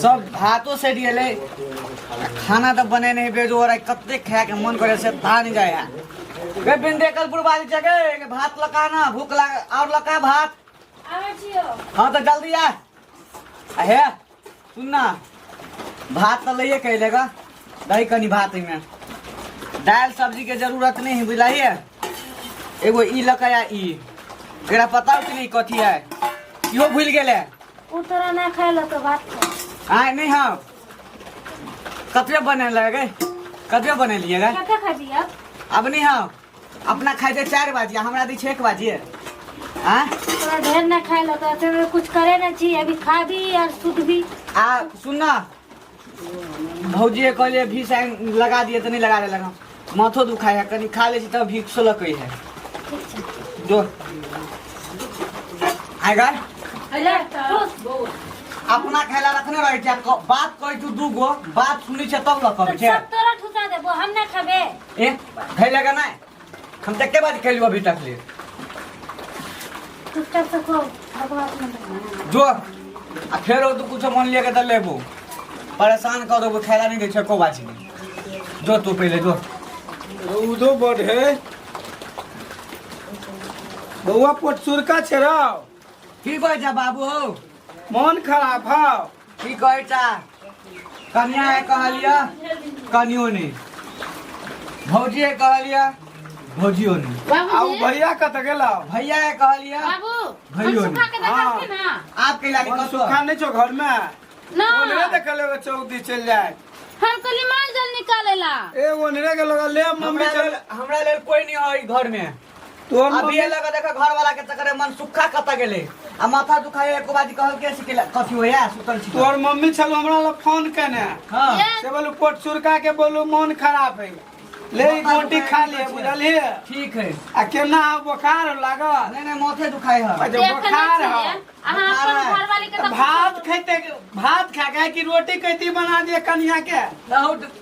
सब भातो सड़ि गेलै आ खाना तऽ बने नहीं बेजोड़ है, कते खाए के मन करे से ता नहीं जाए है। गे बिंदे कलपुर वाली जगह गे भात लका ना भूख लाग और लका भात। आबै छियो। हाँ तो जल्दी आ। आ हे सुन ना, भात तो लइए के लेगा दही कनी भात में दाल सब्जी के जरूरत नहीं है, बुझलिए। एगो ई लका या ई एकरा पता हो कि नहीं कथी है, इहो भूल गेले। उ तोरा ना खाए ला तो भात खा। आय नहीं हाँ कतबे बने लगे, कतबे बनेलिए गे? कते खाबी अब? अब नहीं हाँ अपना खाइ छै 4 बाजी, हमरा दै छै 1 बाजी। आँ? तोरा ढेर ना खाए ला तो अते में कुछ करे ना छी, अभी खाबी और सुतबी। आ सुन ना भौजी कहलिए भी साइन लगा दिए तऽ नहीं लगा देलक, माथो दुखाय है कनी खा ले छी तब भी सोलकै है। ठीक छै। जो आइ ले, ठूस। अपना खाइला रखने रहै छै, बात कहै छौ दू गो बात सुनै छै तब लऽ कहै छै। सब तोरा ठुसा देबो, हम ना खाबे। ए खैले का नहीं, हम तक के बाद खेलू अभी तक ले। चुपचाप से खाओ, बकवास मत कर। जो आ फेर तू कुछ मन लिया के तऽ लेबो, परेशान कर देबो, खाइला नहीं दै छै एको बाजी नहीं। जो तू पहिले जो। रौदो बड है बौआ, पोटसुरका छै रौ। की कहै छ बाबू हौ? मन खराब हौ। की कहै छ? कनिया है कहलिया कनियो नहीं, भौजी है कहलिया भौजियो नहीं। आ उ भैया कत गेलौ? भैया है कहलिया बाबू भैयो हम सुखा के देखलखिन हाँ। हँ। आप के लागे मन कतो सुखा नहीं छौ घर में? ना। ओनरे देखल एगो चौक दी चलि जाए। हम कहली माल जाल निकालेला। ए ओनरे के लगा ले मम्मी हमरा चल। लेल, हमरा लेल कोई नहीं है घर में। तोहर अभी मम्मी ये लगा देखा घर वाला के चक्कर में मन सुखा कत गेले आ माथा दुखाए एको बाजी कहल के सिकेला कथी होया सुतल छी। तोहर मम्मी छल हमरा लग फोन केने। हां। ये। से बोलू पोट सुरका के बोलू मन खराब है, ले ई माथा गोटी दुखाए खा नहीं लिए छै। बुझलिए। ठीक है। आ केना बुखार लागल? नहीं नहीं माथे दुखाए है। अच्छा, देखने बुखार छियै। है। अहाँ बुखार अपन है। घरवाली के तऽ तऽ भात खैते, भात खा के कि रोटी कैती बना दिए कनिया के? बहुत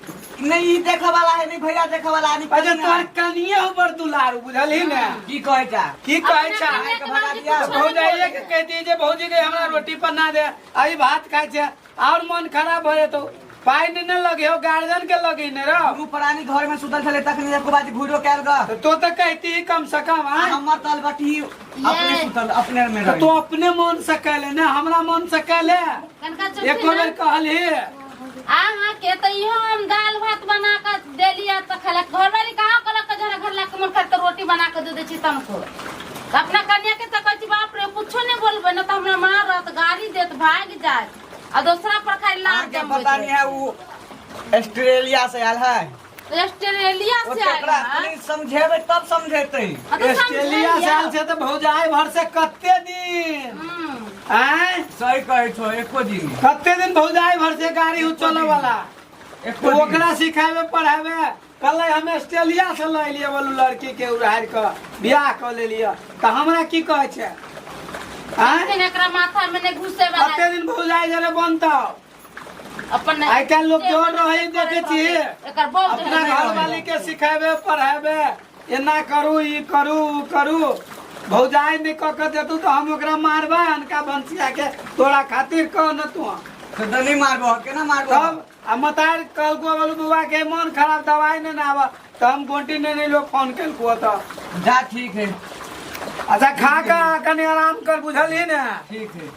नहीं ई देखे वाला है नहीं भैया देखे वाला है नहीं। अच्छा कनिया। तोहर कनिया हो बड़ दुलारू बुझलही ने। की कहै छा? की कहै छा? अपना कनिया के भगा बाबूजी दिया। कुछो नहीं भौजाइए के बोलै। कह दिए जे भौजी के हमरा रोटी बना दे, आई भात खाइ छै और मन खराब हो जेतौ। पाइ नहि ने लगे हो, गार्जियन के लगे ने रौ। दुनू प्राणी घर में सुतल छलै तखनी एको बाजी घुरो कयल ग। तऽ तो तऽ कहती कम से कम आ आँय। हमर तल बटी अपने ये। सुतल अपने में तऽ रही। तो अपने मन से कहले ने हमरा मन से कहले। कनका चुपी एको ना। बेर कहलही? अहाँ के तऽ इहो हम दालि भात बना कऽ देलियै तऽ खेलक। घरवाली कहाँ कहलक जे हमरा घर लाके मन कर तऽ रोटी बना कऽ दे दै छी तमको। तऽ अपना कन्या के तऽ कहै छी बाप रे कुछो नहि बोलबै ने तऽ हमरा मारत गाली देत भागि जायत आ दोसरा पर खाली लार अहाँके जमबै पता नहीं है वो ऑस्ट्रेलिया से आयल है। ऑस्ट्रेलिया ओ से आयल तकरा है। कनि समझेबै तब समझेतै। हाँ, तऽ ऑस्ट्रेलिया से आयल छै तऽ भौजाई भर से कते दिन? आँय? सही कहै छौ, एको दिन नहि। कते दिन भौजाई भर से गाड़ी उ चले वाला? एको दिन। ओकरा सिखाबे पढ़ाबे कहलै हम ऑस्ट्रेलिया से लऽ एलियै बोलू लड़की के उड़ारि कऽ बियाह कऽ लेलियै तऽ हमरा की कहै छै? आँय? लेकिन एकरा माथा में नहीं घुसे वाला। कते दिन भौजाई जरे बनतौ? अपन आइ काल्हि लोक जोर रहै देखै छी। एकर बहुत अपना घरवाली के सिखेबे पढ़ेबे एना करू ई करू उ करू। भौजाई नहि कऽ के देतौ तऽ हम ओकरा मारबै अनका भनसिया के तोरा खातिर कह न तू। तऽ नहि मारबो, केना मारबो? तब आ मतार कहलको बोलू बौआ के मन खराब दवाई नहि ने आबऽ तऽ हम गोटी नहि लो फोन केलको तऽ। जा ठीक है। अच्छा खा के कनि आराम कर बुझलही ने? ठीक है।